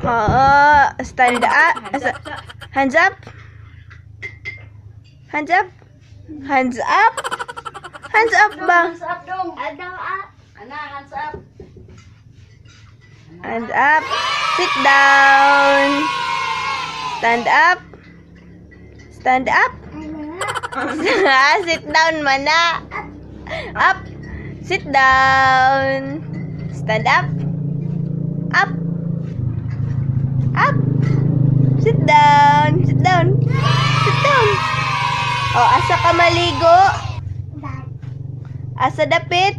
Oo, stand up. Hands up. Hands up. Hands up. Hands up ba? Hands up dong. Ana, hands up. Hands up. Sit down. Stand up. Stand up. Sit down man na. Up. Sit down. Stand up. Up. Up. Sit down. Sit down. Sit down. Oh, asa ka maligo? Asa dapit?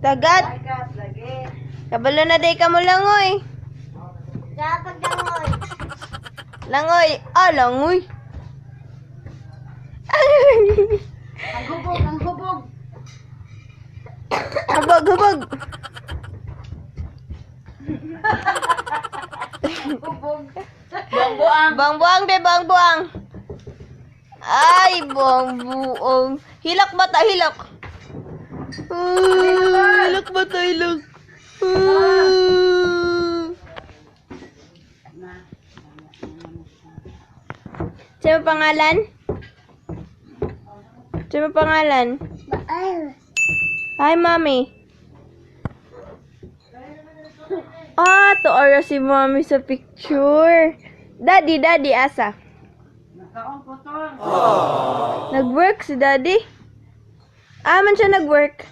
Dagat. Dagat lagi. Kabalo na day ka mo langoy. Langoy. Ah, langoy. Ang hubog, ang hubog. Hubog, hubog. Hubog. Buang-buang. Buang-buang, be, buang-buang. Ay, buang-buang. Hilak bata, hilak. Ah, hilak bata, hilak. Ah. Sino pangalan? Sino pangalan? Hi, Mommy. Ah, to ara si Mommy sa picture. Daddy, Daddy, asa? Nakaon po to. Nag-work si Daddy? Ah, man siya nag-work.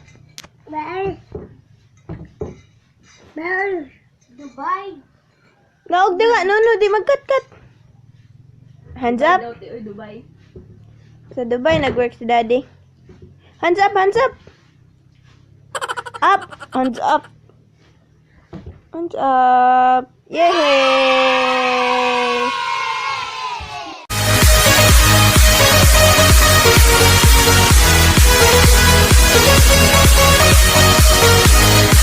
Dubai. Naog di nga, no, no, di magkat-kat. Hands up. Dubai. Sa Dubai, nag-work si Daddy. Hands up, hands up. Up, hands up. Hands up. Yay!